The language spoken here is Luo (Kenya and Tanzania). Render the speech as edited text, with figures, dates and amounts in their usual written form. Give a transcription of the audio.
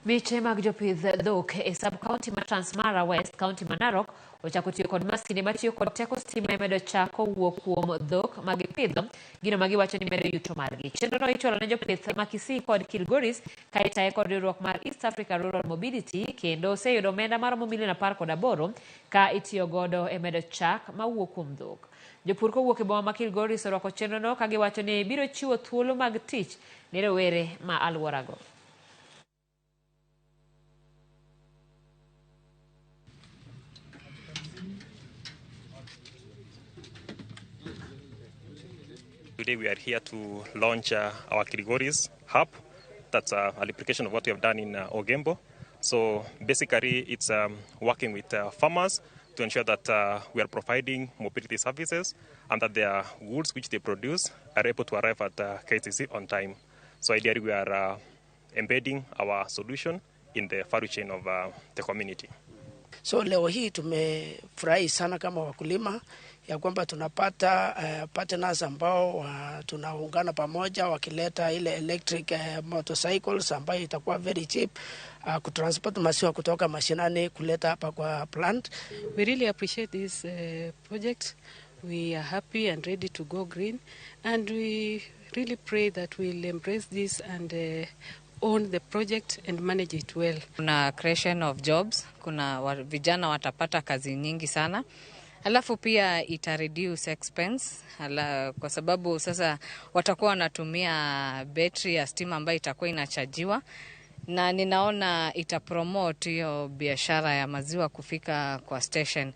Miche mag jopidh dhok e sub-county ma Transmara West, county ma Narok, ochako tiyo kod masinde matiyo kod teko stima e medo chak kowuok kuom dhok ma gipidho, gino ma giwacho ni medo yuto margi. Chenrono ichwalo ne jopith ma Kisii kod Kilgoris ka itaye kod riwruok mar East Africa Rural Mobility kendo oseyudo omenda maromo milion 18 ka itiyo godo e medo chak mawuok kuom dhok. Jopur kowuok e boma ma Kilgoris orwako chenrono ka giwacho ni biro chiwo thuolo mag tich ne rowere ma alworago. Today we are here to launch our Kilgoris hub. That's a replication of what we have done in Ogembo. So basically it's working with farmers to ensure that we are providing mobility services and that their goods which they produce are able to arrive at KCC on time. So ideally we are embedding our solution in the value chain of the community. So leo hii tumefurahi sana kama wakulima ya kwamba tunapata partners ambao tunaungana pamoja wakileta ile electric motorcycles ambayo itakuwa very cheap kutransport maziwa kutoka mashinani kuleta hapa kwa plant. We really appreciate this project. We are happy and ready to go green, and we really pray that we'll embrace this and own the project and manage it well. Kuna creation of jobs, kuna vijana watapata kazi nyingi sana. Alafu pia ita reduce expense kwa sababu sasa watakuwa wanatumia betri ya stima ambayo itakuwa inachajiwa, na ninaona ita promote hiyo biashara ya maziwa kufika kwa station.